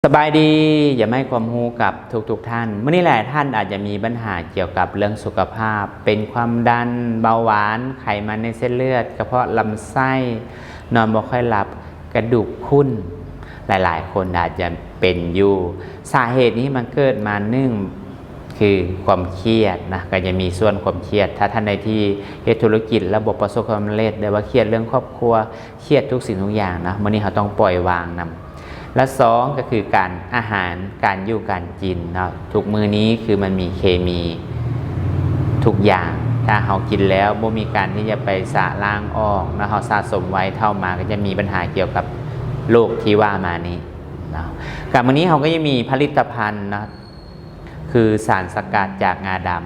ສະບາຍດີ ຢາກມາໃຫ້ຄວາມຮູ້ກັບທຸກໆທ່ານ. ມື້ນີ້ຫຼາຍທ່ານອາດຈະມີບັນຫາກ່ຽວກັບເລື່ອງສຸຂະພາບ ເປັນຄວາມດັນ, ເບົາຫວານ, ໄຂມັນໃນເສັ້ນເລືອດ, ກະເພາະລຳໄສ້, ນອນບໍ່ຄ່ອຍຫຼັບ, ກະດູກພຸ້ນ, ຫຼາຍໆຄົນອາດຈະເປັນຢູ່. ສາເຫດນີ້ມັນເກີດມາ ໜຶ່ງ ຄືຄວາມຄຽດນະ, ກໍຈະມີສ່ວນຄວາມຄຽດ. ຖ້າທ່ານໃດທີ່ເຮັດທຸລະກິດແລ້ວບໍ່ປະສົບຄວາມສຳເລັດ ຫຼືວ່າຄຽດເລື່ອງຄອບຄົວ, ຄຽດທຸກສິ່ງທຸກຢ່າງນະ, ມື້ນີ້ເຮົາຕ້ອງປ່ອຍວາງນຳ. ແລະ ສອງ ກໍຄືການ ອາຫານ, ການຢູ່ການກິນເນາະ. ທຸກມື້ນີ້ຄືມັນມີເຄມີທຸກຢ່າງ, ຖ້າເຮົາກິນແລ້ວບໍ່ມີການທີ່ຈະໄປຊະລ້າງອອກເນາະ, ເຮົາສະສົມໄວ້ ເຖົ້າມາກໍຈະມີບັນຫາກ່ຽວກັບໂລກທີ່ວ່າມານີ້ເນາະ. ກະມື້ນີ້ເຮົາກໍຍັງມີຜະລິດຕະພັນເນາະ ຄືສານສະກັດຈາກງາດຳ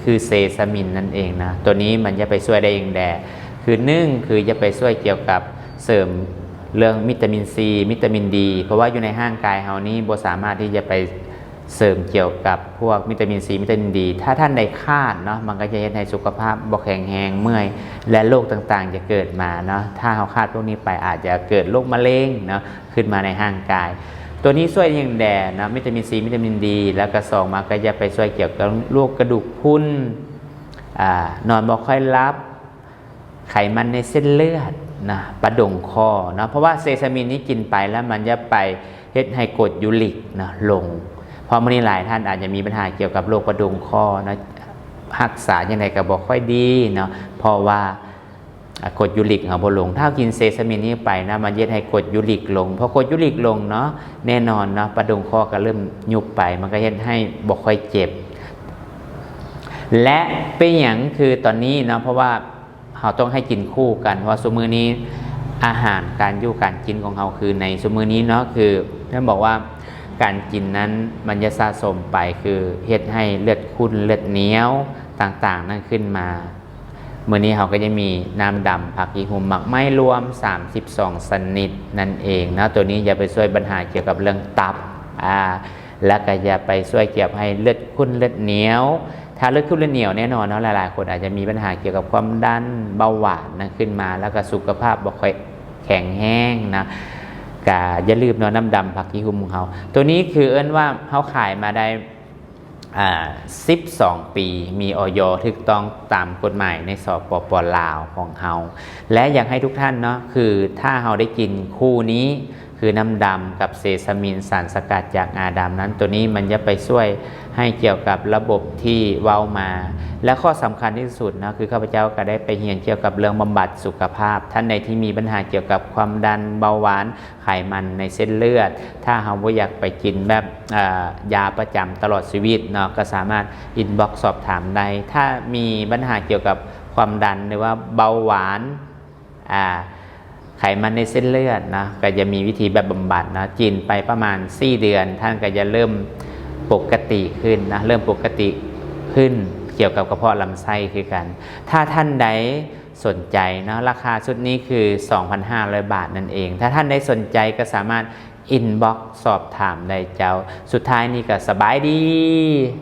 ຄືເຊຊາມິນນັ້ນເອງນະ. ໂຕນີ້ມັນຈະໄປຊ່ວຍໄດ້ຫຍັງແດ່? ຄື ໜຶ່ງ ຄືຈະໄປຊ່ວຍກ່ຽວກັບເສີມເລື່ອງວິຕາມິນຊີ, ວິຕາມິນດີ, ເພາະວ່າຢູ່ໃນຮ່າງກາຍເຮົານີ້ບໍ່ສາມາດທີ່ຈະໄປເສີມກ່ຽວກັບພວກວິຕາມິນຊີ, ວິຕາມິນດີ. ຖ້າທ່ານໃດຂາດເນາະ, ມັນກໍຈະເຮັດໃຫ້ສຸຂະພາບບໍ່ແຂງແຮງ, ເມື່ອຍ ແລະ ໂລກຕ່າງໆຈະເກີດມາເນາະ. ຖ້າເຮົາຂາດພວກນີ້ໄປ ອາດຈະເກີດໂລກມະເຮັງເນາະ ຂຶ້ນມາໃນຮ່າງກາຍ. ໂຕນີ້ຊ່ວຍຫຍັງແດ່ເນາະ? ວິຕາມິນຊີ, ວິຕາມິນດີ, ແລ້ວກໍ ສອງ ມາກໍຈະໄປຊ່ວຍກ່ຽວກັບໂລກກະດູກພຸ້ນ, ອາ, ນອນບໍ່ຄ່ອຍຫຼັບ, ໄຂມັນໃນເສັ້ນເລືອດນະ, ປະດົງຄໍເນາະ. ເພາະວ່າເຊຊາມິນນີ້ກິນໄປແລ້ວມັນຈະໄປເຮັດໃຫ້ກົດຢູຣິກນະລົງ. ເພາະມື້ນີ້ຫຼາຍທ່ານອາດຈະມີບັນຫາກ່ຽວກັບໂລກປະດົງຄໍເນາະ, ຮັກສາຈັ່ງໃດກໍບໍ່ຄ່ອຍດີເນາະ, ເພາະວ່າ ອາ ກົດຢູຣິກເຮົາບໍ່ລົງ. ຖ້າເຮົາກິນເຊຊາມິນນີ້ໄປນະ, ມັນເຮັດໃຫ້ກົດຢູຣິກລົງ. ພໍກົດຢູຣິກລົງເນາະ, ແນ່ນອນເນາະ, ປະດົງຄໍກໍເລີ່ມຍຸບໄປ, ມັນກໍເຮັດໃຫ້ບໍ່ຄ່ອຍເຈັບ. ແລະ ເປັນຫຍັງຄືຕອນນີ້ເນາະ, ເພາະວ່າເຮົາຕ້ອງໃຫ້ກິນຄູ່ກັນ, ເພາະວ່າຊຸມມື້ນີ້ອາຫານການຢູ່ການກິນຂອງເຮົາ ຄືໃນຊຸມມື້ນີ້ເນາະ, ຄືແມ່ນບອກວ່າການກິນນັ້ນມັນຈະສະສົມໄປ, ຄືເຮັດໃຫ້ເລືອດຂຸ້ນ, ເລືອດໜຽວຕ່າງໆນັ້ນຂຶ້ນມາ. ມື້ນີ້ເຮົາກໍຍັງມີນ້ຳດຳຜັກຂີ້ຫຸ່ມໝາກໄມ້ລວມສາມສິບສອງຊະນິດນັ້ນເອງເນາະ. ໂຕນີ້ຈະໄປຊ່ວຍບັນຫາກ່ຽວກັບເລື່ອງຕັບ, ອາ, ແລ້ວກໍຈະໄປຊ່ວຍກ່ຽວໃຫ້ເລືອດຂຸ້ນເລືອດໜຽວ. ຖ້າເລືອດຂຸ້ນເລືອດໜຽວແນ່ນອນເນາະ, ຫຼາຍໆຄົນອາດຈະມີບັນຫາກ່ຽວກັບຄວາມດັນ, ເບົາຫວານນະຂຶ້ນມາ, ແລ້ວກໍສຸຂະພາບບໍ່ຄ່ອຍແຂງແຮງນະ. ກະຢ່າລືມເນາະ, ນ້ຳດຳຜັກຂີ້ຫຸ່ມຂອງເຮົາ. ໂຕນີ້ຄືເອີ້ນວ່າເຮົາຂາຍມາໄດ້ ອາ ສິບສອງປີ, ມີ ອອຍ ຖືກຕ້ອງຕາມກົດໝາຍໃນ ສປປ ລາວ ຂອງເຮົາ. ແລະ ຢາກໃຫ້ທຸກທ່ານເນາະ, ຄືຖ້າເຮົາໄດ້ກິນຄູ່ນີ້ ຄືນ້ຳດຳກັບເຊຊາມິນ ສານສະກັດຈາກງາດຳນັ້ນ, ໂຕນີ້ມັນຈະໄປຊ່ວຍໃຫ້ກ່ຽວກັບລະບົບທີ່ເວົ້າມາ. ແລະ ຂໍ້ສຳຄັນທີ່ສຸດເນາະ, ຄືຂ້າພະເຈົ້າກໍໄດ້ໄປຮຽນກ່ຽວກັບເລື່ອງບຳບັດສຸຂະພາບ. ທ່ານໃດທີ່ມີບັນຫາກ່ຽວກັບຄວາມດັນ, ເບົາຫວານ, ໄຂມັນໃນເສັ້ນເລືອດ, ຖ້າເຮົາບໍ່ຢາກໄປກິນແບບ ອາ ຢາປະຈຳຕະຫຼອດຊີວິດເນາະ, ກໍສາມາດອິນບັອກສອບຖາມໄດ້. ຖ້າມີບັນຫາກ່ຽວກັບຄວາມດັນ ຫຼືວ່າເບົາຫວານ, ອາ ໄຂມັນໃນເສັ້ນເລືອດເນາະ, ກໍຈະມີວິທີແບບບຳບັດເນາະ. ກິນໄປປະມານສີ່ເດືອນ, ທ່ານກໍຈະເລີ່ມປົກກະຕິຂຶ້ນນະ, ເລີ່ມປົກກະຕິຂຶ້ນ ກ່ຽວກັບກະເພາະລຳໄສ້ຄືກັນ. ຖ້າທ່ານໃດສົນໃຈເນາະ, ລາຄາຊຸດນີ້ຄືສອງພັນຫ້າຮ້ອຍບາດນັ້ນເອງ. ຖ້າທ່ານໃດສົນໃຈກໍສາມາດອິນບັອກສອບຖາມໄດ້ເຈົ້າ. ສຸດທ້າຍນີ້ກໍສະບາຍດີ.